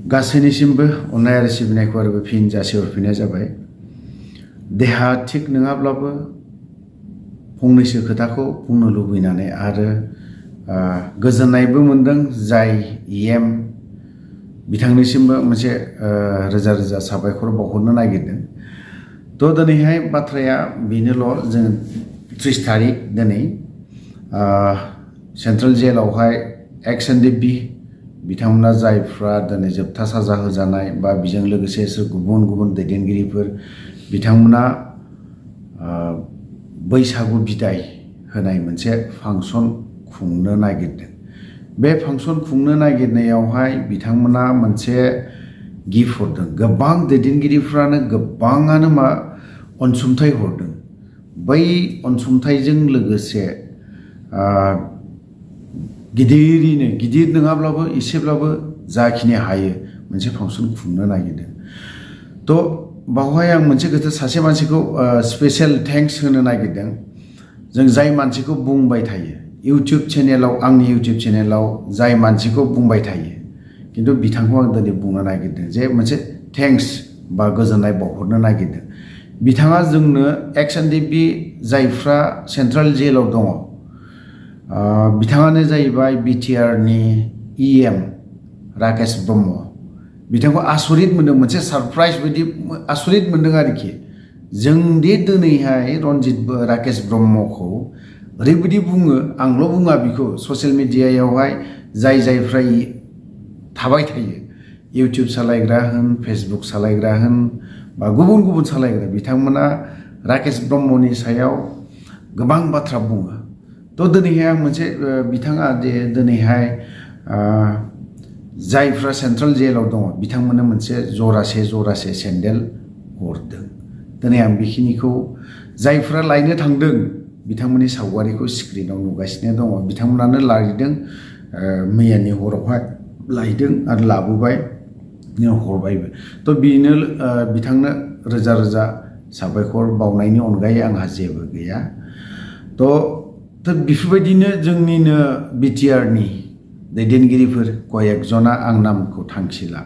गासैनिसिमबो अननाय आरो सिबिनायखौ आरो फिन जासिहरफिननाय जाबाय। देहा थिग नङाब्लाबो फंनैसो खोथाखौ बुंनो लुबैनानै आरो गोजोननायबो मोनदों जाय EM बिथांनिसिमबो मोनसे रोजा रोजा साबायखर बावहरनो नागिरदों। थ' दिनैहाय बाथ्राया बेनोल' जों 30 तारिख दिनै सेन्ट्रेल जेलावहाय XNDP बिथांमोना जायफ्रा दिनै जोबथा साजा होजानाय बा बेजों लोगोसे गुबुन गुबुन दैदेनगिरिफोर बिथांमोना बैसागु बिदाय होनाय मोनसे फांसन खुंनो नागिरदों। बे फांसन खुंनो नागिरनायावहाय बिथांमोना मोनसे गिफ्ट हरदों। गोबां दैदेनगिरिफ्रानो गोबाङानो अनसुंथाइ हरदों। बै अनसुंथाइजों लोगोसे गिदिर नङाब्लाबो एसेब्लाबो जाखिनि हायो मोनसे फांसन खुंनो नागिरदों। थ' बावहाय आं मोनसे खोथा सासे मानसिखौ स्पेशल थेंक्स होनो नागिरदों। जों जाय मानसिखौ बुंबाय थायो इउटिउब चेनेलाव, आंनि इउटिउब चेनेलाव जाय मानसिखौ बुंबाय थायो, खिन्थु बिथांखौ आं दिनै बुंनो नागिरदों जे मोनसे थेंक्स बा गोजोननाय बावहरनो नागिरदों। बिथाङा जोंनो XNDP जायफ्रा सेन्ट्रेल जेलाव दङ, बिथाङानो जाहैबाय BTRनि EM राकेश ब्रह्म। बिथांखौ आसरित मोनदों, मोनसे सारप्राइज बायदि आसरित मोनदों आरोखि। जों दि दिनैहाय रन्जित राकेश ब्रह्मखौ ओरैबायदि बुङो, आंल' बुङा बिखौ, ससियेल मिडियायावहाय जायफ्रा थाबाय थायो, इउटिउब सालायग्रा होन, फेसबुक सालायग्रा होन, बा गुबुन गुबुन सालायग्रा, बिथांमोना राकेश ब्रह्मनि सायाव गोबां बाथ्रा बुङो। थ' दिनैहाय आं मोनसे बिथाङा जे दिनैहाय जायफ्रा सेन्ट्रेल जेलाव दङ बिथांमोननो मोनसे जरासे सेन्देल हरदों। दिनै आं बेखिनिखौ जायफ्रा लायनो थांदों बिथांमोननि सावगारिखौ स्क्रिनाव नुगासिनो दङ। बिथांमोनानो लायदों, मैयानि हरावहाय लायदों आरो लाबोबाय, हरबायबो। थ' बेनो बिथांनो रोजा रोजा साबायखर बावनायनि अनगायै आंहा जेबो गैया। थ' बेफोरबायदिनो जोंनिनो BTRनि दैदेनगिरिफोर कयेकजना, आं नामखौ थांखिला,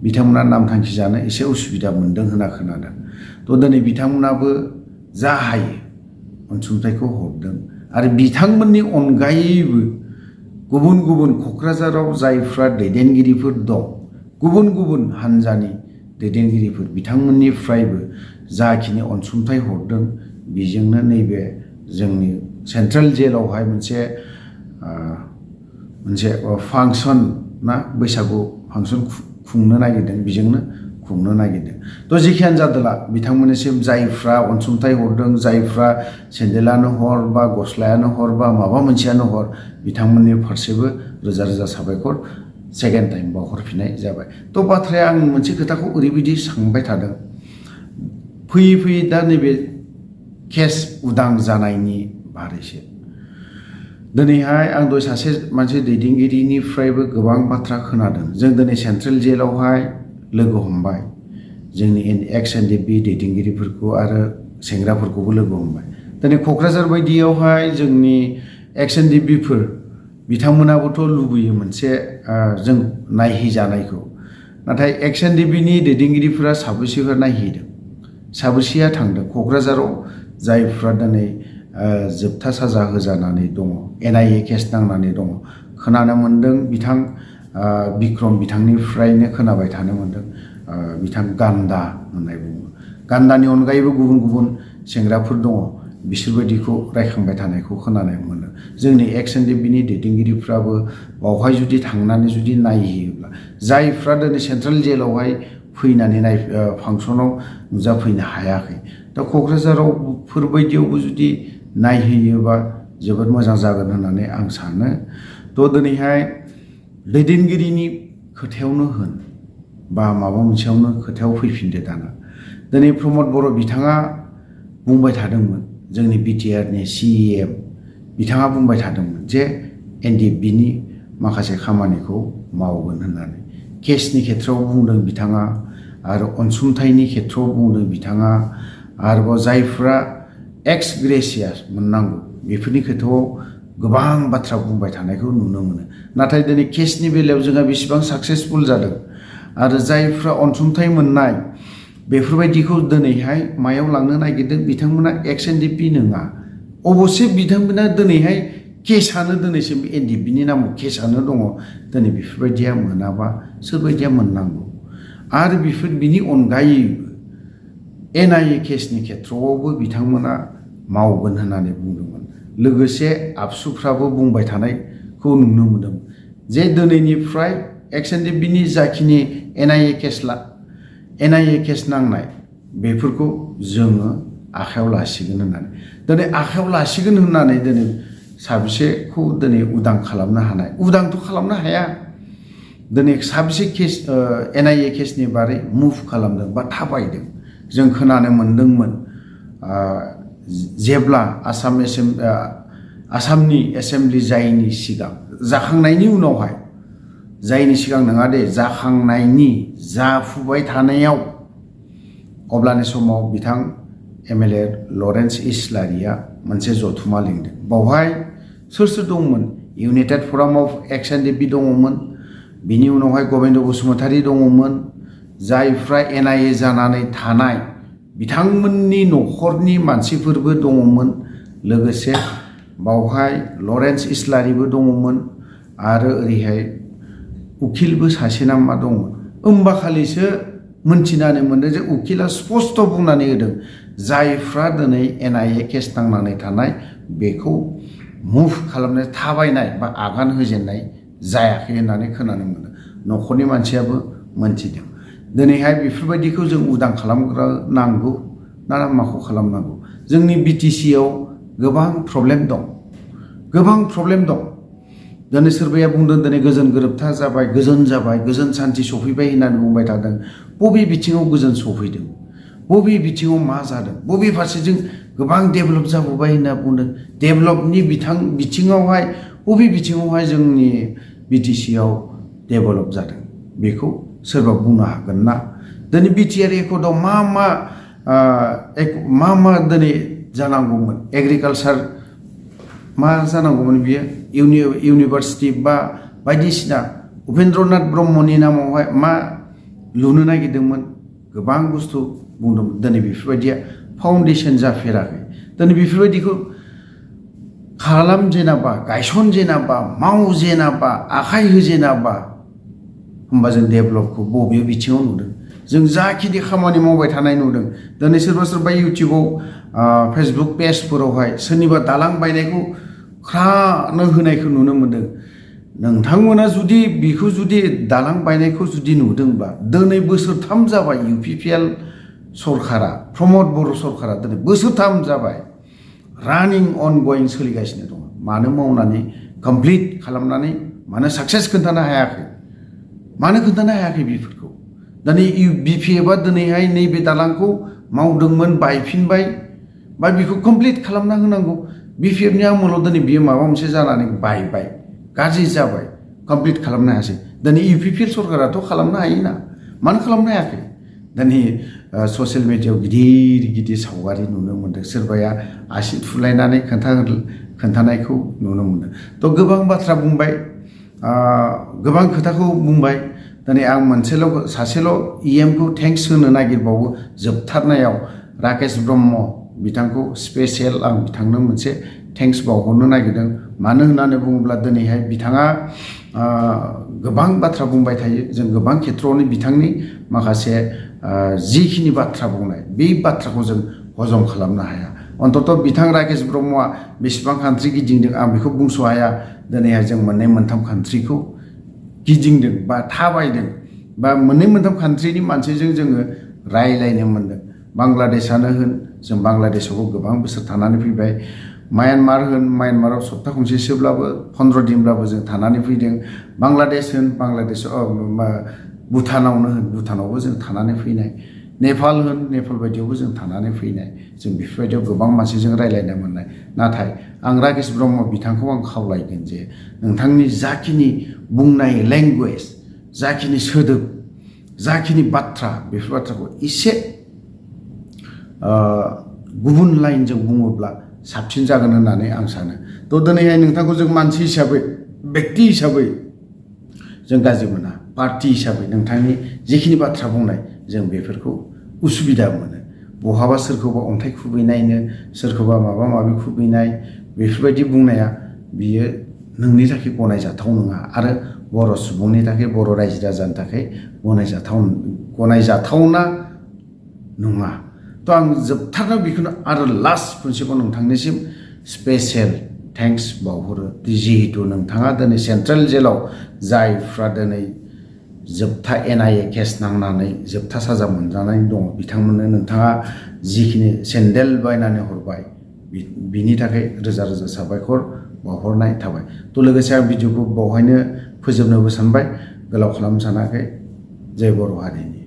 बिथांमोना नाम थांखि जानो एसे उसुबिदा मोनदों होनना खोनादों। थ' दिनै बिथांमोनाबो जा हायो अनसुंथाइखौ हरदों। आरो बिथांमोननि अनगायैबो गुबुन गुबुन क'क्राझाराव जायफ्रा दैदेनगिरिफोर दं, गुबुन गुबुन हान्जानि दैदेनगिरिफोर, बिथांमोननिफ्रायबो जाखिनि अनसुंथाइ हरदों बेजोंनो नैबे जोंनि सेन्ट्रेल जेलावहाय मोनसे फांसन ना बैसागु फांसन खुंनो नागिरदों, बेजोंनो खुंनो नागिरदों। थ' जेखियानो जादोला बिथांमोननिसिम जायफ्रा अनसुंथाइ हरदों, जायफ्रा सेन्देलानो हर बा गस्लायानो हर बा माबा मोनसेयानो हर, बिथांमोननि फारसेबो रोजा रोजा साबायखर सेकेन्ड टाइम बावहरफिननाय जाबाय। थ' बाथ्राया आं मोनसे खोथाखौ ओरैबायदि सानबाय थादों, फैयै दा नैबे केस उदां जानायनि बारैसो दिनैहाय आं दय सासे मानसि दैदेनगिरिनिफ्रायबो गोबां बाथ्रा खोनादों। जों दिनै सेन्ट्रेल जेलावहाय लोगो हमबाय, जोंनि XNDP दैदेनगिरिफोरखौ आरो सेंग्राफोरखौबो लोगो हमबाय। दिनै क'क्राझार बायदियावहाय जोंनि XNDPफोर बिथांमोनाबोथ' लुबैयो मोनसे जों नायहैजानायखौ। नाथाय XNDPनि दैदेनगिरिफोरा साबेसेफोर नायहैदों, साबेसेया थांदों क'क्राझाराव जायफ्रा दिनै जोबथा साजा होजानानै दङ, NIA केस नांनानै दङ। खोनानो मोन्दों बिथां बिक्रम बिथांनिफ्रायनो खोनाबाय थानो मोन्दों, बिथां गान्दा होननाय बुङो। गान्दानि अनगायैबो गुबुन गुबुन सेंग्राफोर दङ, बिसोरबायदिखौ रायखांबाय थानायखौ खोनानो मोनो। जोंनि XNDPनि दैदेनगिरिफ्राबो बावहाय जुदि थांनानै जुदि नायहैयोब्ला, जायफ्रा दिनै सेन्ट्रेल जेलावहाय फैनानै फांसनाव नुजाफैनो हायाखै, दा क'क्राझाराव फोरबायदियावबो जुदि नायहैयोबा जोबोद मोजां जागोन होननानै आं सानो। थ' दिनैहाय दैदेनगिरिनि खोथायावनो होन बा माबा मोनसेयावनो खोथायाव फैफिनदो दाना। दिनै प्रमद बर' बिथाङा बुंबाय थादोंमोन, जोंनि BTRनि CEM बिथाङा बुंबाय थादोंमोन जे NDPनि माखासे खामानिखौ मावगोन होननानै। केसनि खेथ्रआव बुंदों बिथाङा, आरो अनसुंथाइनि खेथ्रआव बुंदों बिथाङा, आरोबाव जायफ्रा एक्स ग्रेसियास मोननांगौ बेफोरनि खोथायाव गोबां बाथ्रा बुंबाय थानायखौ नुनो मोनो। नाथाय दिनै केसनि बेलायाव जोंहा बेसेबां साक्सेसफुल जादों आरो जायफ्रा अनसुंथाइ मोननाय बेफोरबायदिखौ दिनैहाय मायाव लांनो नागिरदों बिथांमोना XNDP नङा अबसे बिथांमोना दिनैहाय केसआनो दिनैसिम NDPनि नामाव केसआनो दङ दिनै बेफोरबायदिया मोनाबा सोरबायदिया मोननांगौ आरो बिनि अनगायैबो NIA केसनि खेथ्रआवबो बिथांमोना मावगोन होननानै बुंदोंमोन लोगोसे आबसुफ्राबो बुंबाय थानायखौ नुनो मोनदों जे दिनैनिफ्राय XNDPनि जाखिनि NIA केस नांनाय बेफोरखौ जोङो आखायाव लासिगोन होननानै दिनै आखायाव लासिगोन होननानै दिनै साबेसेखौ दिनै उदां खालामनो हानाय उदांथ' खालामनो हाया दिनै साबेसे केस NIA केसनि बारै मुभ खालामदों बा थाबायदों जों खोनानो मोनदोंमोन जेब्ला आसामनि एसेम्बलि जाखांनायनि उनावहाय जायनि सिगां नङा दे जाखांनायनि जाफुबाय थानायाव अब्लानि समाव बिथां MLA लरेन्स इस्लारिया मोनसे जथुमा लिंदों बावहाय सोर दंमोन इउनाइटेड फराम अफ XNDP दङमोन बिनि उनावहाय गबिन्द बसुमतारी दङमोन जायफ्रा NIA जानानै थानाय बिथांमोननि न'खरनि मानसिफोरबो दङमोन लोगोसे बावहाय लरेन्स इस्लारिबो दङमोन आरो ओरैहाय उकिलबो सासे ना मा दंमोन होमबा खालिसो मोनथिनानै मोनदों जे उकिला स्पष्ट बुंनानै होदों जायफ्रा दिनै NIA केस नांनानै थानाय बेखौ मुभ खालामनाय थाबायनाय बा आगान होजेननाय जायाखै होननानै खोनानो मोनदों न'खरनि मानसियाबो मोनथिदों दिनैहाय बेफोरबायदिखौ जों उदां खालामग्रा नांगौ ना माखौ खालामनांगौ जोंनि BTC आव गोबां प्रब्लेम दं दिनै सोरबाया बुंदों दिनै गोजोन गोरोबथा जाबाय गोजोन सान्थि सफैबाय होननानै बुंबाय थादों बबे बिथिङाव गोजोन सफैदों बबे बिथिङाव मा जादों बबे फारसेजों गोबां डेभेलप जाबोबाय होनना बुंदों डेभेलपनि बिथिङावहाय बबे बिथिङावहाय जोंनि BTC आव डेभेलप जादों बेखौ सोरबा बुंनो हागोन ना दिनै BTR एकर्डआव मा दिनै जानांगौमोन एग्रिकालचार मा जानांगौमोन बियो इउनिभार्सिटि बा बायदिसिना उपेन्द्रनाथ ब्रह्मनि नामावहाय मा लुनो नागिरदोंमोन गोबां बुस्थु बुंदोंमोन दिनै बेफोरबायदिया फाउन्डेसन जाफेराखै दिनै बेफोरबायदिखौ खालामजेनाबा गायसनजेनाबा मावजेनाबा आखाइ होजेनाबा होमबा जों डेभेलपखौ बबे बिथिङाव नुदों जों जाखिनि खामानि मावबाय थानाय नुदों दिनै सोरबा इउटिउबाव फेसबुक पेजफोरावहाय सोरनिबा दालां बायनायखौ ख्रानो होनायखौ नुनो मोनदों नोंथांमोना जुदि दालां बायनायखौ जुदि नुदोंब्ला दिनै बोसोरथाम जाबाय UPPL सरकारा प्रमद बर' सरकारा दिनै बोसोरथाम जाबाय रानिं अनगयिं सोलिगासिनो दङ मानो मावनानै कमप्लिट खालामनानै मानो साक्सेस खोन्थानो हायाखै बेफोरखौ दिनै BPFआ दिनैहाय नैबे दालांखौ मावदोंमोन बायफिनबाय बा बेखौ कमप्लिट खालामना होनांगौ BPFनि आमोलाव दिनै बियो माबा मोनसे जानानै बायबाय गाज्रि जाबाय कमप्लिट खालामनो हायासै दिनै UPPL सरकाराथ' खालामनो हायोना मानो खालामनो हायाखै दिनै ससियेल मिडियायाव गिदिर सावगारि नुनो मोन्दों सोरबाया आसि थुलायनानै खोन्थानायखौ नुनो मोन्दों थ' गोबां बाथ्रा बुंबाय गोबां खोथाखौ बुंबाय दिनै आं सासेल' EMखौ थेंक्स होनो नागिरबावो जोबथारनायाव राकेश ब्रह्म बिथांखौ स्पेसियेल आं बिथांनो मोनसे थेंक्स बावहरनो नागिरदों मानो होननानै बुङोब्ला दिनैहाय बिथाङा गोबां बाथ्रा बुंबाय थायो जों गोबां खेथ्रआवनो बिथांनि माखासे जिखिनि बाथ्रा बुंनाय बे बाथ्राखौ जों हजम खालामनो हाया अन्तत बिथां राकेश ब्रह्मआ बेसेबां कान्ट्रि गिदिंदों आं बेखौ बुंस' हाया दिनैहाय जों मोननै मोनथाम कान्ट्रिखौ गिदिंदों बा थाबायदों बा मोननै मोनथाम कान्ट्रिनि मानसिजों जोङो रायलायनो मोनदों बांलादेशआनो होन जों बांलादेशआवबो गोबां बोसोर थानानै फैबाय मायानमाराव सप्ता खनसेसोब्लाबो 15 दिनब्लाबो जों थानानै फैदों बांलादेश होन भुटानावबो जों थानानै फैनाय नेपाल होन नेपाल बायदियावबो जों थानानै फैनाय जों बेफोरबायदियाव गोबां मानसिजों रायलायनो मोननाय नाथाय आं राकेश ब्रह्म बिथांखौ आं खावलायगोन जे नोंथांनि जाखिनि बुंनाय लेंगुवेज जाखिनि सोदोब जाखिनि बाथ्रा बेफोर बाथ्राखौ एसे गुबुन लाइनजों बुङोब्ला साबसिन जागोन होननानै आं सानो थ' दिनैहाय नोंथांखौ जों मानसि हिसाबै बेक्ति हिसाबै जों गाज्रि मोना पार्टी हिसाबै नोंथांनि जिखिनि बाथ्रा बुंनाय जों बेफोरखौ उसुबिदा मोनो बहाबा सोरखौबा अन्थाइ खुबैनायनो सोरखौबा माबा माबि खुबैनाय बेफोरबायदि बुंनाया बियो नोंनि थाखाय गनायजाथाव नङा आरो बर' सुबुंनि थाखाय बर' रायजो राजानि थाखाय गनायजाथावना नङा थ' आं जोबथारनायाव बेखौनो आरो लास्ट खनसेबाव नोंथांनिसिम स्पेसियेल थेंक्स बावहरो जिहेतु नोंथाङा दिनै सेन्ट्रेल जेलाव जायफ्रा दिनै जोबथा NIA केस नांनानै जोबथा साजा मोनजानानै दङ बिथांमोननो नोंथाङा जिखिनि सेन्देल बायनानै हरबाय बिनि थाखाय रोजा रोजा साबायखर बावहरनाय थाबाय थ' लोगोसे आं भिडिअखौ बावहायनो फोजोबनोबो सानबाय गोलाव खालामनो सानाखै जय बर' हारिनि